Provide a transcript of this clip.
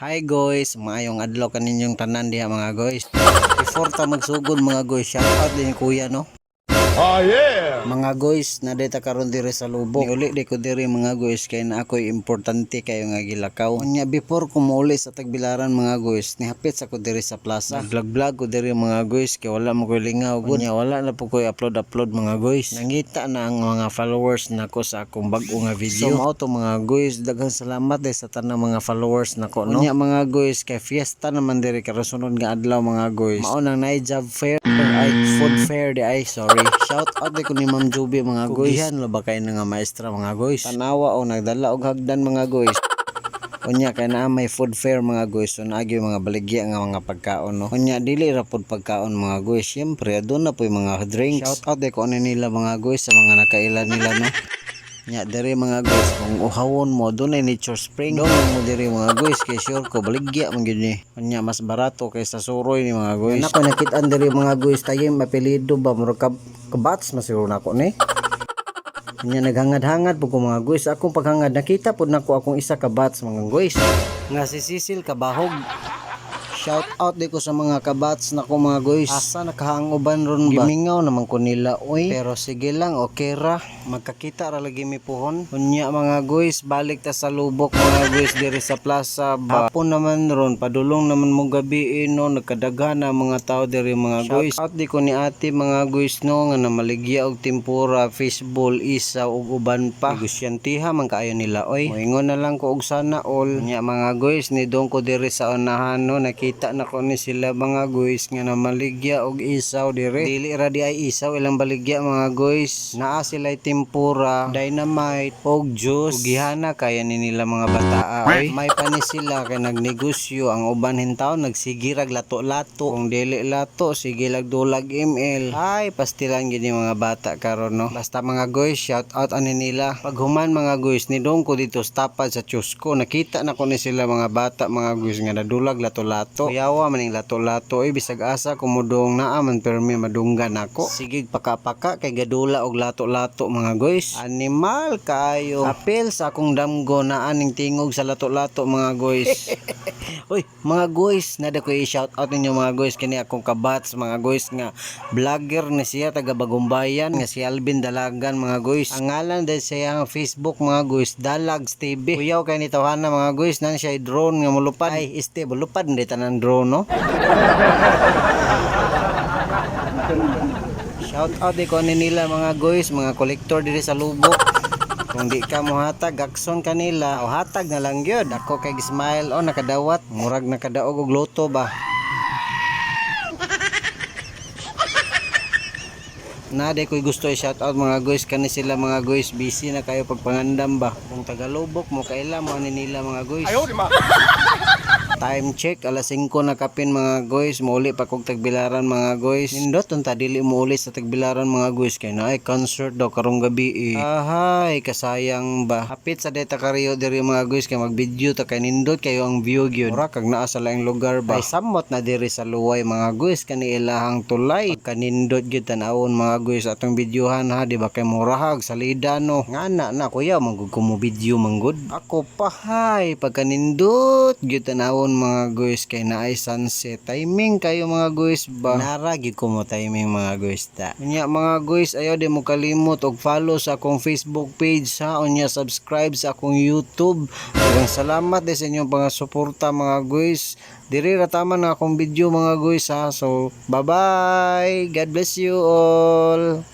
Hi guys, maayong adlaw kaninyong tanan diha, mga guys. Before ta magsugod, mga guys, shout out din kuya, no. Oh yeah! Mga guys, naa ta karon diri sa Lubok. Niuli di ko diri, mga guys, kay naa ako'y importante kayo nga gilakaw. Unya before ko muuli sa Tagbilaran, mga guys, nihapit sa ko diri sa plaza. Nag-vlog ko diri, mga guys, kay wala mo koy lingaw gud. Unya wala na po koy upload upload, mga guys. Nangita na ang mga followers nako sa akong bag-o nga video. So mao to, mga guys, daghang salamat day sa tanang mga followers nako, no. Unya, mga guys, kay fiesta naman diri karon sunod nga adlaw, mga guys. Mao nang naay job fair, ay food fair di ay, sorry. Shout out di ko ni Ma'am Juby, mga guys. Kugihan lo ba kayo nga maestra, mga guys. Tanawa o nagdala og hagdan, mga guys. Unya kay naa may food fair, mga guys. So naagi mga baligya nga mga pagkaon, no. Unya dili ra pud pagkaon, mga guys. Syempre aduna po'y mga drinks. Shout out di ko ani nila, mga guys, sa mga nakaila nila, no. Nya diri, mga guys, kung uhawon mo, dunay nature spring. Dong mo diri, mga guys, kay sure ko baligya man gyud ni. Unya mas barato kaysa suroy ni, mga guys. Nako nakit-an diri, mga guys, tayo may apelyido ba, murag ka kabats masiguro nako ni. Nya naghangad-hangad po ko, mga guys. Akong paghangad, nakita pod nako akong isa ka bats, mga guys. Nga si Cecil Kabahog. Shout out di ko sa mga kabats nako, mga guys. Asa nakahanguban ron ba? Gimingaw naman ko nila, oy. Pero sige lang, okay ra. Magkakita ra lagi mi puhon. Unya, mga guys, balik ta sa Lubok, mga guys, diri sa plaza ba. Hapon naman ron, padulong naman mo gabi eh, no, nagkadaghan na mga tao diri, mga guys. Shout out di ko ni ate, mga guys, no, nga namaligya og tempura, fishball, isaw ug uban pa. Negosyantiha man kaayo nila, oy. Moingon na lang ko og sana all. Unya, mga guys, ni dong ko diri sa unahan, no, nakita na ko ni sila, mga guys, nga namaligya og isaw diri. Dili ra di ay isaw ilang baligya, mga guys. Naa sila tempura, dynamite og juice. Ugihana kaya ni nila mga bataa, oy. May pani sila kay nagnegosyo ang uban hintaw nagsigirag lato-lato. Kung dili lato, sige lag dulag ML. Ay, pastilan gini mga bata karon, no. Basta, mga guys, shout out ani nila. Paghuman, mga guys, nidong ko dito sa tapad sa Chusco. Nakita na ko ni sila mga bata, mga guys, nga nadulag lato-lato. Kuyawa maning lato-lato oy, bisag asa kumudong naa man permi madunggan nako. Sige paka-paka kay gadula og lato-lato, mga guys. Animal kaayo. Apil sa akong damgo na aning tingog sa lato-lato, mga guys. Uy, mga guys, nada ko i-shout out ninyo, mga guys, kini akong kabats, mga guys, nga vlogger ni siya taga Bagumbayan nga si Alvin Dalagan, mga guys. Ang ngalan dahil sa iyang Facebook, mga guys, Dalags TV. Kuyaw kay ni tawhana, mga guys, nan siya drone nga mulupad. Ay, este mulupad hindi tanan drone, no. Shout out di ko ani nila, mga guys, mga kolektor diri sa Lubok. Kung di ka mohatag, gakson kanila o hatag na lang gyud. Ako kay smile o nakadawat, murag nakadaog og loto ba. Na di ko'y gusto i-shout out, mga guys, kani sila, mga guys, busy na kayo pagpangandam ba. Kung taga-Lubok mo kaila mo ani nila, mga guys. Ayaw, di ma! Time check, alas 5 na kapin, mga guys. Muuli pa kog Tagbilaran, mga guys. Nindot unta dili muuli sa Tagbilaran, mga guys, kay naay concert daw karong gabi eh. Ahay, kasayang ba. Hapit sa deta kariyo diri, mga guys, kay mag-video ta kay nindot kayo ang view gyud. Mura kag naa sa laing lugar ba. Ay samot na diri sa Luway, mga guys, kani ilahang tulay. Kanindot gyud tan-awon, mga guys, atong videohan ha, di ba kay murahag salida, no. Ngana na kuya manggud ko mo video manggud. Ako pa hay pagkanindot gyud tan-awon, mga guys, kay naay sunset. Timing kayo, mga guys ba. Nara gyud ko mo timing, mga guys ta. Unya, mga guys, ayaw di mo kalimot og follow sa akong Facebook page ha, unya subscribe sa akong YouTube. Daghang salamat din sa inyong mga suporta, mga guys. Diri ra taman ang akong video, mga guys ha. So bye bye. God bless you all.